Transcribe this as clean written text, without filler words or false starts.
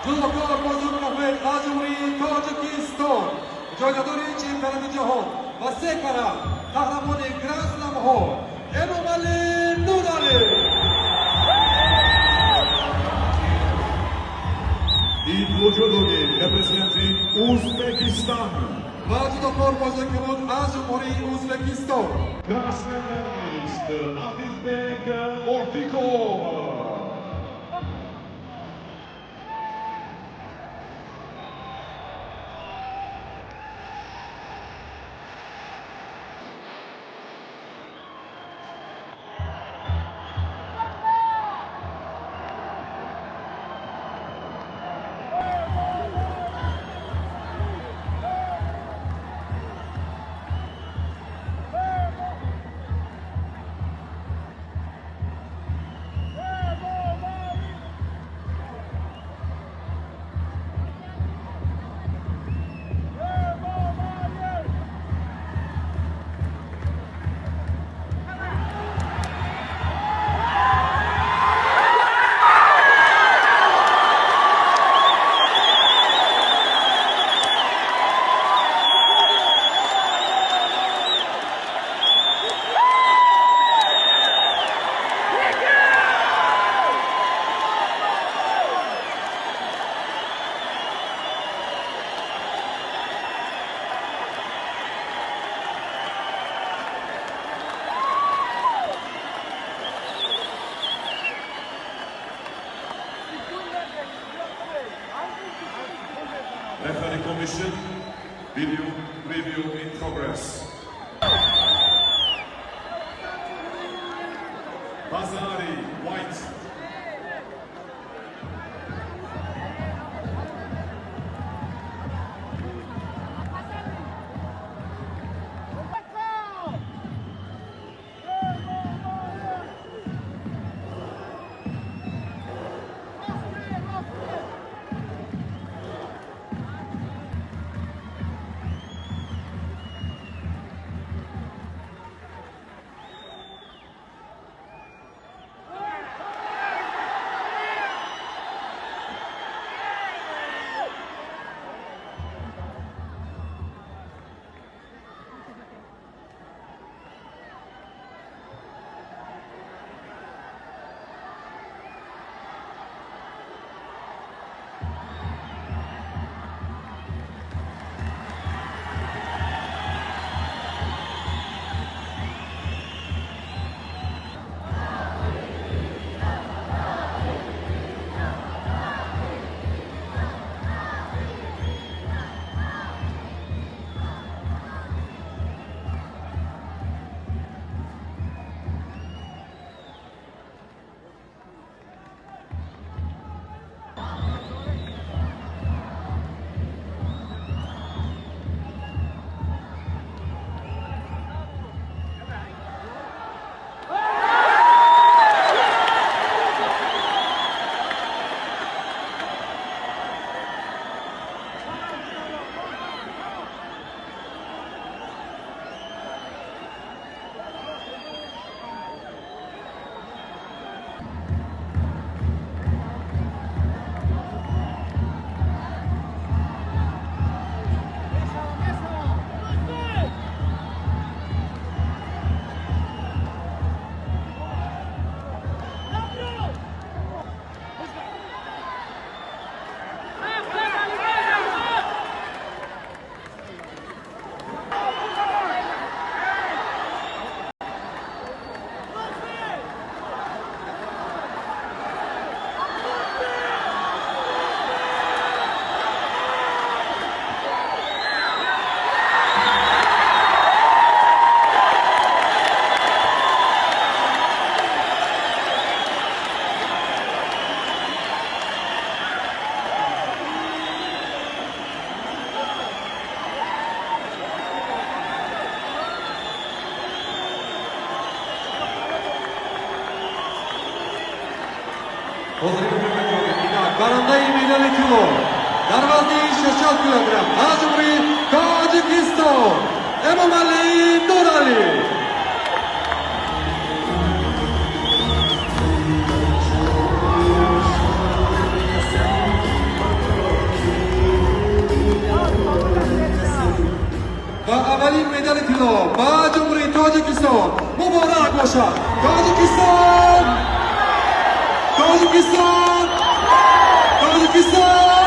Ҷудокор Бозур Рафел аз Ҷумҳурии Тоҷикистон, ҷойгадори чемпионати ҷаҳон ва се карат қаҳрамони гранд-сламҳо Эмомалӣ Нуралӣ. In judogi representing Uzbekistan. Ва ҷудокор бозике буд аз Ҷумҳурии Ӯзбекистон. Красный medalist Adilbek Ortikov. Referee Commission, video review in progress. Bazari, white. Барандаи медали тилло дар вазни 60 килограмм аз Ҷумҳурии Тоҷикистон Эмомалӣ Нуралӣ. Тилло ба Ҷумҳурии Тоҷикистон. Муборак бошад! Тоҷикистон! Тоҷикистон! Тоҷикистон!